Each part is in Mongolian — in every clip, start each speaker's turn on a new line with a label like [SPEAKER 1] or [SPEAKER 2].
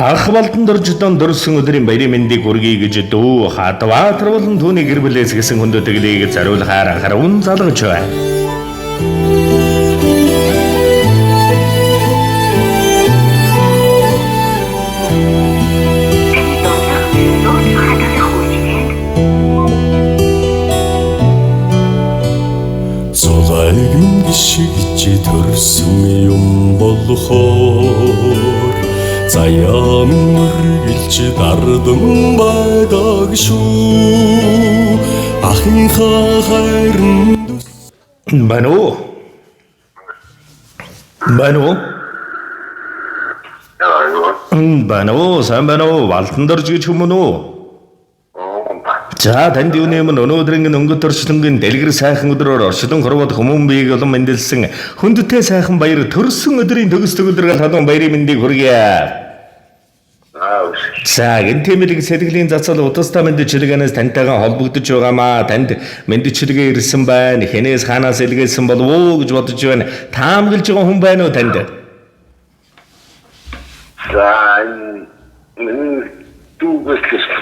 [SPEAKER 1] Ах Балдан дорждон дөрсөн өдрийн баярын мэндийг хүргэе гэж дүү Хадбаатар болон түүний гэр бүлээс гэсэн хүндэтгэлийг зориулахаар анхаарал залгаж байна.
[SPEAKER 2] Зулайг минь гიშгэж төрсөн юм болохоор заяа минь үргэлж дардан байдаг шүү. Ахынхаа хайранд
[SPEAKER 1] Байна уу? Байна уу? Байна уу? Сайн байна уу? Балдан дорж гэж хүмүүн үү? За танд юуны өмнө өнөөдрийн өнгөт орчлонгийн дэлгэр сайхан өдрөөр орчлон хорвоод хүмүүн биеийг улам мэндэлсэн хүндтэй сайхан баяр төрсөн өдрийн төгс төгөлдрөг халуун баярын мэндийг хүргье. За гэнтэмэлэг сэтгэлийн цацал утастай мэндчилгээнээс тантайгаа холбогдож байгаамаа. Танд мэндчилгээ ирсэн байна. Хэнээс хаанаас илгээсэн болов уу гэж бодож байна. Таамаглаж байгаа хүн байна уу танд?
[SPEAKER 3] За энэ дүүгээс л ирсэн.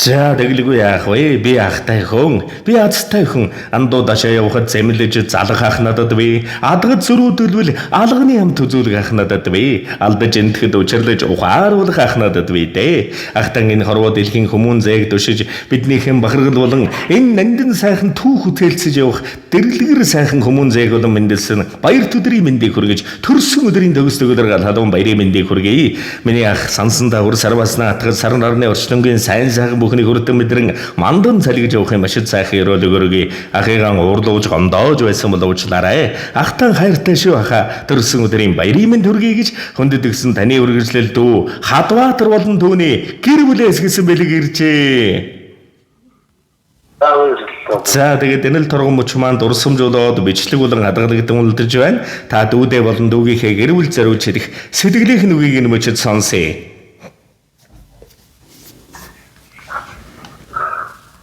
[SPEAKER 1] За тэгэлгүй яах вэ? Би ахтай хүн, би азтай хүн. Андуу дашаа явхад зэмлэж залах ах надад би. Адгад зөрүүдэлбэл алганы амт үзүүлэх ах надад би. Алдаж энтгэд учирлаж ухааруулах ах надад би дээ. Ахтан энэ хорвоо дэлхийн хүмүүн зээг душиж биднийхэн бахаргал болон энэ нандин сайхан түүх хөтөлцөж явах дэрлэгэр сайхан хүмүүн зээг болон мэндэлсэн баяр төдрийн мэндийг хүргэж төрсөн өдрийн төгс төгөлөр халуун баярын мэндийг хүргэе. Миний ах сансандаа үр сарваснаа атгаж саран нарны орчлонгийн сайн сайхан бүхнийг хүрдэн мэдрэн мандан цалигж явах юм ашид сайхан өрөөлөг өргөе. Ахыгаан уурлууж гомдоож байсан бол уучлаарай. Ахтан хайртай шүү аха. Төрсөн өдрийн баярын мэнд хүргэе гэж хүндэтгсэн таны үргэлжлэл дүү Хадбаатар болон түүний гэр бүлээс гэсэн бэлэг иржээ. За тэгээд энэ л торгон мөч маань дурсамжуулаад бичлэг болон хадгалагдан үлдэж байна. Та дүүдээ болон дүүгийнхээ гэр бүл зориулж хэлэх сэтгэлийнх нь үгийг нь мөчөд сонсъё.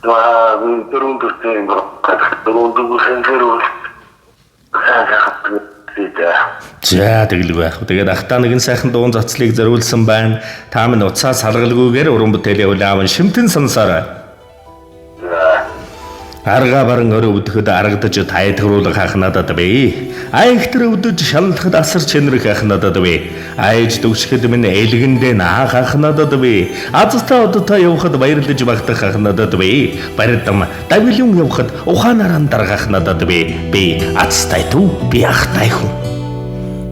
[SPEAKER 3] За дөрөв төрсөн юм дөрөв дүүгээс гэр бүл.
[SPEAKER 1] За тэгэлгүй яах вэ? Тэгээд ахтаа нэгэн сайхан дуун цацлыг зориулсан байна. Та минь уцаа салгалгүйгээр уран бүтээлийн үл аавн шимтэн сонсоорой. Арга баран өрөө өвдөхөд аргадаж тайлгаруулах ах надад бий. Аягтэр өвдөж шалалхад асар чэнрэх ах надад бий. Айж дүгшгэд минь элгэндээ наах ах надад бий. Азтай одтой явхад баярлаж багтах ах надад бий. Баридам давилюн явхад ухаанаар андаргах надад бий. Би азтай төв, би ахтай хүн.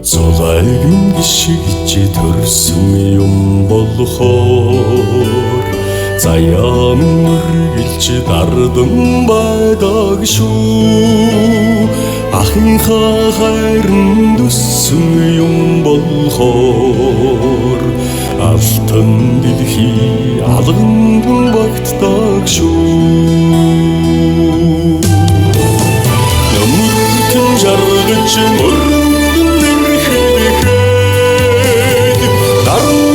[SPEAKER 2] Зулайг минь гიშгэж төрсөн юм болохоор заяа минь үргэлж дардан байдаг шүү. Ахынхаа хайранд өссөн юм болохоор алтан дэлхий алганд багтдаг шүү. Нөмөртөн жаргаж мөрөнд нэрхэхэд даран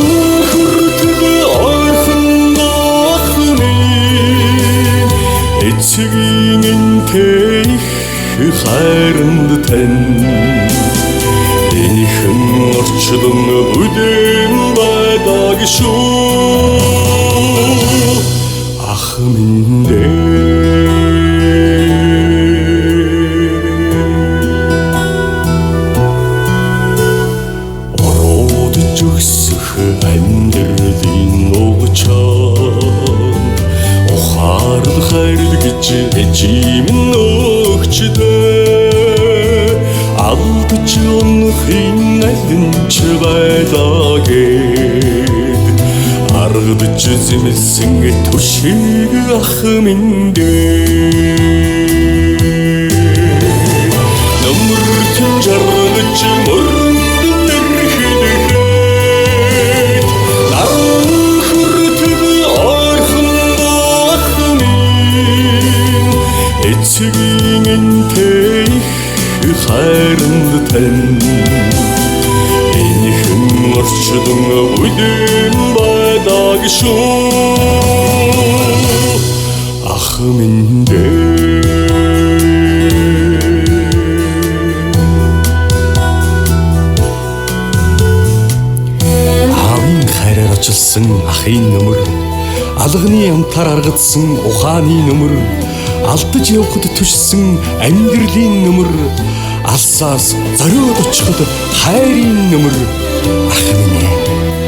[SPEAKER 2] хүртэл ойрхон ах минь эцгийн энтэй их хайранд тань энэхэн орчлон бүдэн байдаг шүү. Ах минь дээ. Оруудж өксөх амьдралын нугчаанд ухаарл хайрл гэж эжим өгчдөө алдаж унахын аль ч байлаа гэд аргадж зэмлсэн түшиг ах минь дээ. Нөмөртөн жаргаж мөрөнд нэрхэхэд наран хүртэл ойрхон ах минь эцгийн энтэй их хайранд тань энэхэн орчлон бүдэн байдаг шүү. Ах минь дээ. Аавын Арчилсан ахын нөмөр, алганы амтаар аргадсан ухааны нөмөр, алдаж явхад түшсэн амьдралын нөмөр, алсаас зориод очиход хайрын нөмөр ах минь ээ.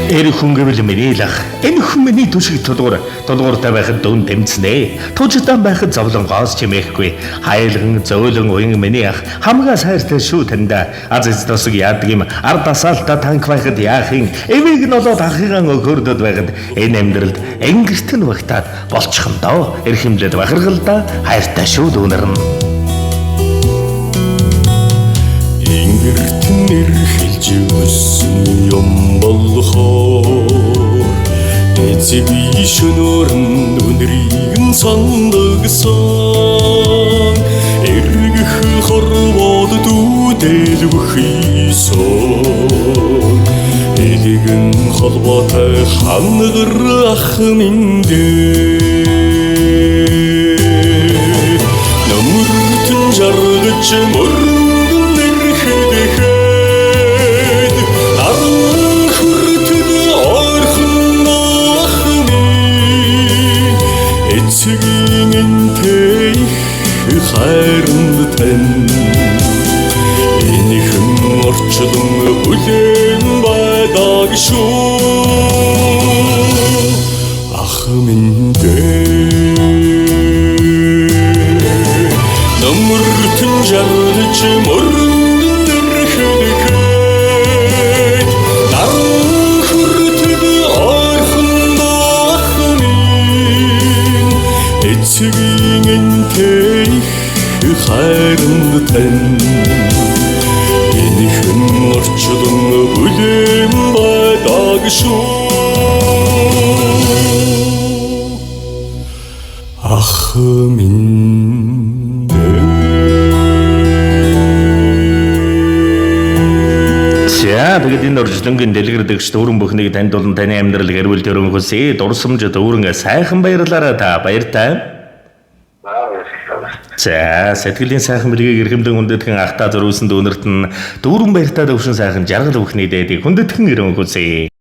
[SPEAKER 1] Эр хүн гэвэл миний л ах. Энэ хүн миний түшиг тулгуур. Тулгууртай байхад дүн тэмцнэ. Тужтан байхад зовлонгоос чимээхгүй. Хайлган, зөөлөн уян миний ах. Хамгаас хайртай шүү таньда. Аз эз тосог яадаг юм. Ард асаалтаа танк байхад яах юм. Эвийг нь олоод ахыгаан өгөрдөд байхад энэ амьдралд ангирт нь багтаад болчихно доо. Эрхэмлээд бахархалдаа хайртай шүү дүүнэр нь.
[SPEAKER 2] Ингэртэн эрхэлж өссөн юм болохоор эцэг шөнөөр нь үнэрийг нь сандагсан, эргэх хорвоод дүүдэлвэх ёсоор элэгэн холбоотой хангар ах минь дээ. Нөмөртөн жаргаж мөрөнгөн эрхэдэхэд наран хүртэл ойрхон ах минь, эцгийн энтэй их хайранд тань энэхэн орчлон бүлээн байдаг шүү ах минь дээ. Нөмөртөн жаргаж мөрөнгөн эрхэдэхэд наран хүртэл ойрхон ах минь, эцгийн энтэй их хайранд тань энэхэн орчлон бүлээн байдаг шүү ах минь дээ.
[SPEAKER 1] За, тэгээд энэ орчлонгийн дэлгэр дэгч дүүрэн бүхнийг танд болон таны амьдрал гэрвэл төрөн хүсье. Дурсамж дүүрэн сайхан баярлалаа та. Баяртай.
[SPEAKER 3] За, баярлалаа.
[SPEAKER 1] За, сэтгэлийн сайхан бэлгийг эрхэмлэн хүндэтгэн ахта зөрүүлсэн дүүнерт нь дүүрэн баяртай төвшин сайхан жаргал бүхний дээдийг хүндэтгэн өрөөн хүсье.